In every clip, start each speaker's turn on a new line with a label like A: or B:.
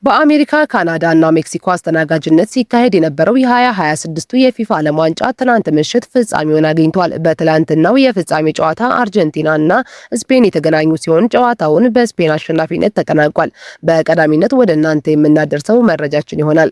A: በአሜሪካ፣ ካናዳ እና ሜክሲኮ አስተናጋጅነት ሲካሄድ የነበረው የ2026ቱ የፊፋ ዓለም ዋንጫ ትናንት ምሽት ፍጻሜውን አግኝቷል። በትላንትናው የፍጻሜ ጨዋታ አርጀንቲና እና ስፔን የተገናኙ ሲሆን ጨዋታውን በስፔን አሸናፊነት ተጠናቋል። በቀዳሚነት ወደ እናንተ የምናደርሰው መረጃችን ይሆናል።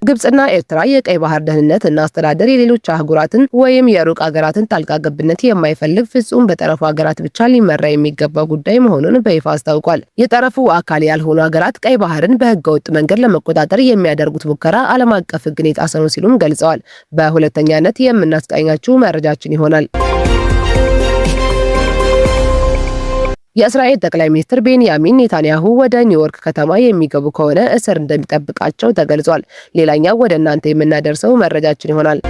A: ግብጽና ኤርትራ የቀይ ባህር ደህንነት እና አስተዳደር የሌሎች አህጉራትን ወይም የሩቅ ሀገራትን ጣልቃ ገብነት የማይፈልግ ፍጹም በጠረፉ ሀገራት ብቻ ሊመራ የሚገባው ጉዳይ መሆኑን በይፋ አስታውቋል። የጠረፉ አካል ያልሆኑ ሀገራት ቀይ ባህርን በህገወጥ መንገድ ለመቆጣጠር የሚያደርጉት ሙከራ ዓለም አቀፍ ሕግን የጣሰ ነው ሲሉም ገልጸዋል። በሁለተኛነት የምናስቃኛችሁ መረጃችን ይሆናል። የእስራኤል ጠቅላይ ሚኒስትር ቤንያሚን ኔታንያሁ ወደ ኒውዮርክ ከተማ የሚገቡ ከሆነ እስር እንደሚጠብቃቸው ተገልጿል። ሌላኛው ወደ እናንተ የምናደርሰው መረጃችን ይሆናል።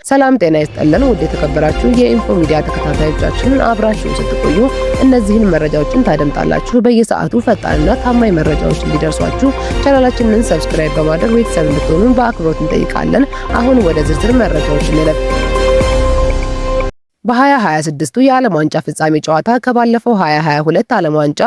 A: ሰላም ጤና ይስጥልን ውድ የተከበራችሁ የኢንፎ ሚዲያ ተከታታዮቻችን፣ አብራችሁን ስትቆዩ እነዚህን መረጃዎችን ታደምጣላችሁ። በየሰዓቱ ፈጣንና ታማኝ መረጃዎች እንዲደርሷችሁ ቻናላችንን subscribe በማድረግ ቤተሰብ እንድትሆኑ በአክብሮት እንጠይቃለን። አሁን ወደ ዝርዝር መረጃዎች እንለፍ። በ2026ቱ የዓለም ዋንጫ ፍጻሜ ጨዋታ ከባለፈው 2022 ዓለም ዋንጫ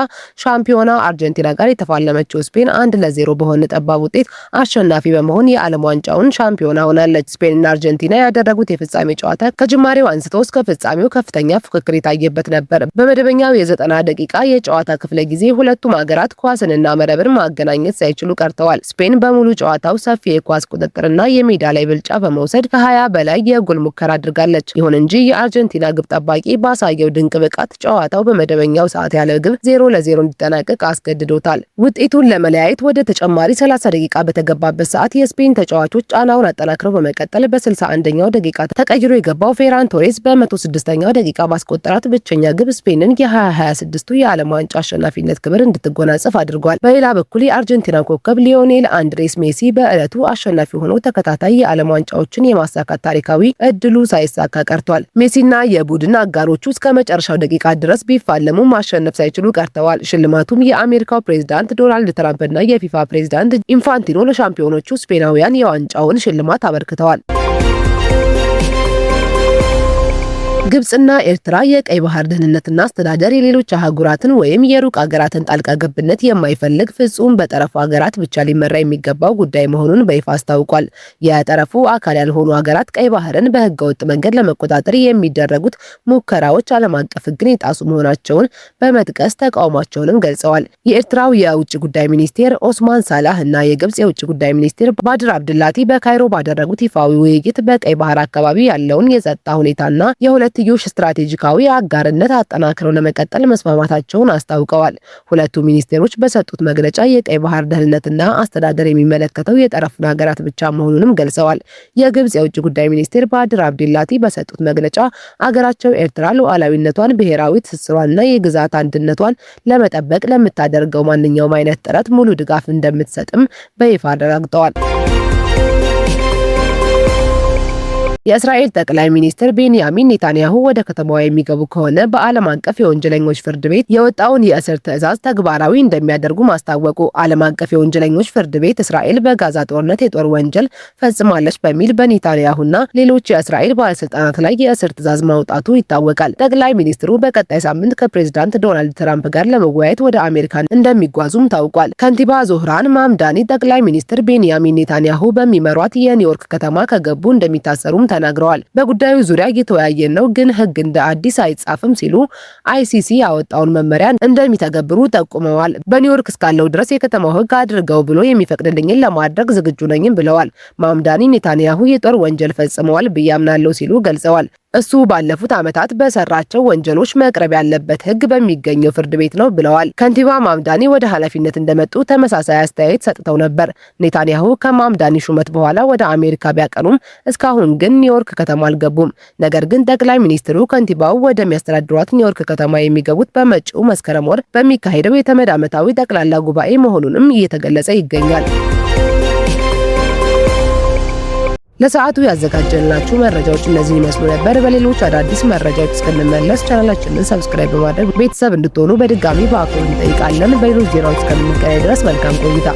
A: ሻምፒዮና አርጀንቲና ጋር የተፋለመችው ስፔን 1-0 በሆነ ጠባብ ውጤት አሸናፊ በመሆን የዓለም ዋንጫውን ሻምፒዮና ሆናለች። ስፔንና አርጀንቲና ያደረጉት የፍጻሜ ጨዋታ ከጅማሬው አንስቶ እስከ ፍጻሜው ከፍተኛ ፉክክር የታየበት ነበር። በመደበኛው የ90 ደቂቃ የጨዋታ ክፍለ ጊዜ ሁለቱም ሀገራት ኳስንና መረብን ማገናኘት ሳይችሉ ቀርተዋል። ስፔን በሙሉ ጨዋታው ሰፊ የኳስ ቁጥጥርና የሜዳ ላይ ብልጫ በመውሰድ ከ20 በላይ የጎል ሙከራ አድርጋለች። ይሁን እንጂ የአርጀንቲና ግብ ጠባቂ ባሳየው ድንቅ ብቃት ጨዋታው በመደበኛው ሰዓት ያለ ግብ 0-0 እንዲጠናቀቅ አስገድዶታል። ውጤቱን ለመለያየት ወደ ተጨማሪ 30 ደቂቃ በተገባበት ሰዓት የስፔን ተጫዋቾች ጫናውን አጠናክረው በመቀጠል በ61ኛው ደቂቃ ተቀይሮ የገባው ፌራን ቶሬስ በ106ኛው ደቂቃ ባስቆጠራት ብቸኛ ግብ ስፔንን የ2026ቱ የዓለም ዋንጫ አሸናፊነት ክብር እንድትጎናጸፍ አድርጓል። በሌላ በኩል የአርጀንቲና ኮከብ ሊዮኔል አንድሬስ ሜሲ በዕለቱ አሸናፊ ሆኖ ተከታታይ የዓለም ዋንጫዎችን የማሳካት ታሪካዊ እድሉ ሳይሳካ ቀርቷል። ሜሲና የቡድን አጋሮቹ እስከ መጨረሻው ደቂቃ ድረስ ቢፋለሙ ማሸነፍ ሳይችሉ ቀርተዋል። ሽልማቱም የአሜሪካው ፕሬዝዳንት ዶናልድ ትራምፕ እና የፊፋ ፕሬዝዳንት ኢንፋንቲኖ ለሻምፒዮኖቹ ስፔናውያን የዋንጫውን ሽልማት አበርክተዋል። ግብጽና ኤርትራ የቀይ ባህር ደህንነትና አስተዳደር የሌሎች አህጉራትን ወይም የሩቅ ሀገራትን ጣልቃ ገብነት የማይፈልግ ፍጹም በጠረፉ ሀገራት ብቻ ሊመራ የሚገባው ጉዳይ መሆኑን በይፋ አስታውቋል። የጠረፉ አካል ያልሆኑ ሀገራት ቀይ ባህርን በህገወጥ መንገድ ለመቆጣጠር የሚደረጉት ሙከራዎች ዓለም አቀፍ ሕግን የጣሱ መሆናቸውን በመጥቀስ ተቃውሟቸውንም ገልጸዋል። የኤርትራው የውጭ ጉዳይ ሚኒስቴር ኦስማን ሳላህ እና የግብጽ የውጭ ጉዳይ ሚኒስቴር ባድር አብድላቲ በካይሮ ባደረጉት ይፋዊ ውይይት በቀይ ባህር አካባቢ ያለውን የጸጥታ ሁኔታና የሁለትዮሽ ስትራቴጂካዊ አጋርነት አጠናክረው ለመቀጠል መስማማታቸውን አስታውቀዋል። ሁለቱ ሚኒስቴሮች በሰጡት መግለጫ የቀይ ባህር ደህንነትና አስተዳደር የሚመለከተው የጠረፉን ሀገራት ብቻ መሆኑንም ገልጸዋል። የግብጽ የውጭ ጉዳይ ሚኒስቴር ባድር አብዲላቲ በሰጡት መግለጫ አገራቸው ኤርትራ ሉዓላዊነቷን፣ ብሔራዊ ትስስሯንና የግዛት አንድነቷን ለመጠበቅ ለምታደርገው ማንኛውም አይነት ጥረት ሙሉ ድጋፍ እንደምትሰጥም በይፋ አረጋግጠዋል። የእስራኤል ጠቅላይ ሚኒስትር ቤንያሚን ኔታንያሁ ወደ ከተማዋ የሚገቡ ከሆነ በዓለም አቀፍ የወንጀለኞች ፍርድ ቤት የወጣውን የእስር ትዕዛዝ ተግባራዊ እንደሚያደርጉ ማስታወቁ። ዓለም አቀፍ የወንጀለኞች ፍርድ ቤት እስራኤል በጋዛ ጦርነት የጦር ወንጀል ፈጽማለች በሚል በኔታንያሁና ሌሎች የእስራኤል ባለስልጣናት ላይ የእስር ትዕዛዝ ማውጣቱ ይታወቃል። ጠቅላይ ሚኒስትሩ በቀጣይ ሳምንት ከፕሬዝዳንት ዶናልድ ትራምፕ ጋር ለመወያየት ወደ አሜሪካን እንደሚጓዙም ታውቋል። ከንቲባ ዞህራን ማምዳኒ ጠቅላይ ሚኒስትር ቤንያሚን ኔታንያሁ በሚመሯት የኒውዮርክ ከተማ ከገቡ እንደሚታሰሩም ተናግረዋል። በጉዳዩ ዙሪያ እየተወያየን ነው፣ ግን ሕግ እንደ አዲስ አይጻፍም ሲሉ አይሲሲ ያወጣውን መመሪያ እንደሚተገብሩ ጠቁመዋል። በኒውዮርክ እስካለው ድረስ የከተማው ሕግ አድርገው ብሎ የሚፈቅድልኝን ለማድረግ ዝግጁ ነኝም ብለዋል። ማምዳኒ ኔታንያሁ የጦር ወንጀል ፈጽመዋል ብዬ አምናለሁ ሲሉ ገልጸዋል። እሱ ባለፉት ዓመታት በሰራቸው ወንጀሎች መቅረብ ያለበት ሕግ በሚገኘው ፍርድ ቤት ነው ብለዋል። ከንቲባ ማምዳኒ ወደ ኃላፊነት እንደመጡ ተመሳሳይ አስተያየት ሰጥተው ነበር። ኔታንያሁ ከማምዳኒ ሹመት በኋላ ወደ አሜሪካ ቢያቀኑም እስካሁን ግን ኒውዮርክ ከተማ አልገቡም። ነገር ግን ጠቅላይ ሚኒስትሩ ከንቲባው ወደሚያስተዳድሯት ኒውዮርክ ከተማ የሚገቡት በመጪው መስከረም ወር በሚካሄደው የተመድ ዓመታዊ ጠቅላላ ጉባኤ መሆኑንም እየተገለጸ ይገኛል። ለሰዓቱ ያዘጋጀንላችሁ መረጃዎች እነዚህን ይመስሉ ነበር። በሌሎች አዳዲስ መረጃዎች እስክንመለስ ቻናላችንን subscribe በማድረግ ቤተሰብ እንድትሆኑ በድጋሚ በአክብሮት እንጠይቃለን። በሌሎች ዜናዎች እስከምንገናኝ ድረስ መልካም ቆይታ።